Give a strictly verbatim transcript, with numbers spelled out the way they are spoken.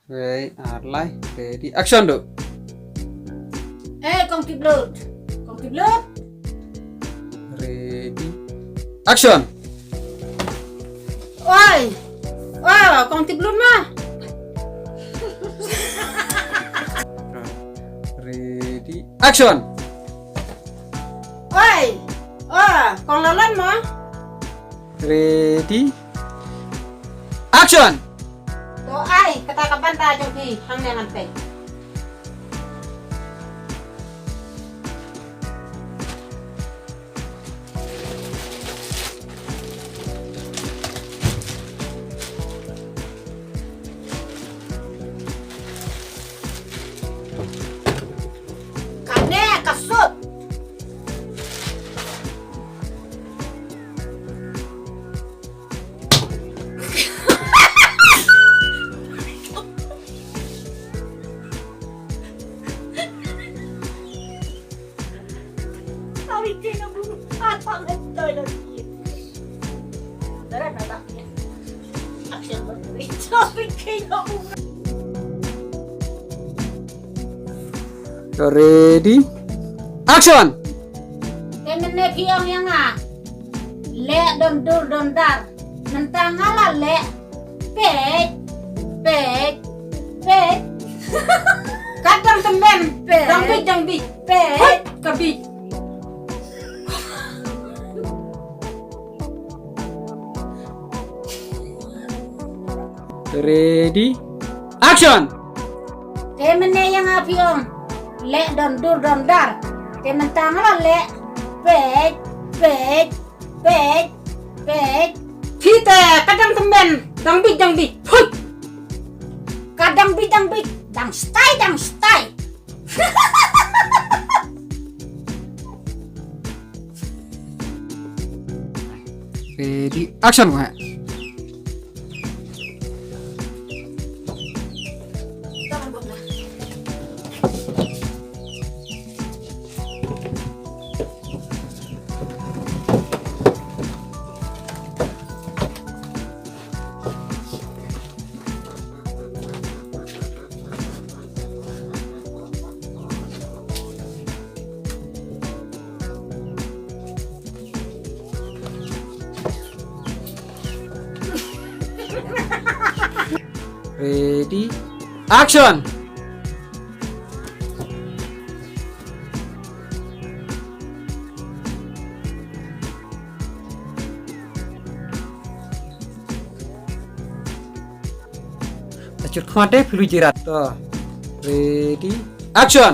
Wei, ar, lai, ready, action, do. Eh, kong Tiplut. Kong Tiplut. Ready, action. Oi. Wah, kong Tiplut ma. Ready, action. Oi. Wah, kong Lalan ma. Ready, action. To ai, kata ka bynta jong phi hangne ngan peit. Kane ka sut. Ready? Action! Te mynne phi ong ïa nga, leh don dur don dar. Mynta nga la leh. Peit, peit, peit. Kat dang tymmen. Peit. Dang bit, dang bit. Peit. Hut, ka bit. Ready? Action! Te mynne ïa nga phi ong, leh don dur don dar. Te mynta nga la leh. Peit, peit, peit, peit. Phi te ka dang tymmen, dang bit, dang bit. Phuit. Ka dang bit, dang bit, dang stai, dang stai. Ready, action, wah. Ready, action! Tachut khmat te phi lu jirat to. Ready, action!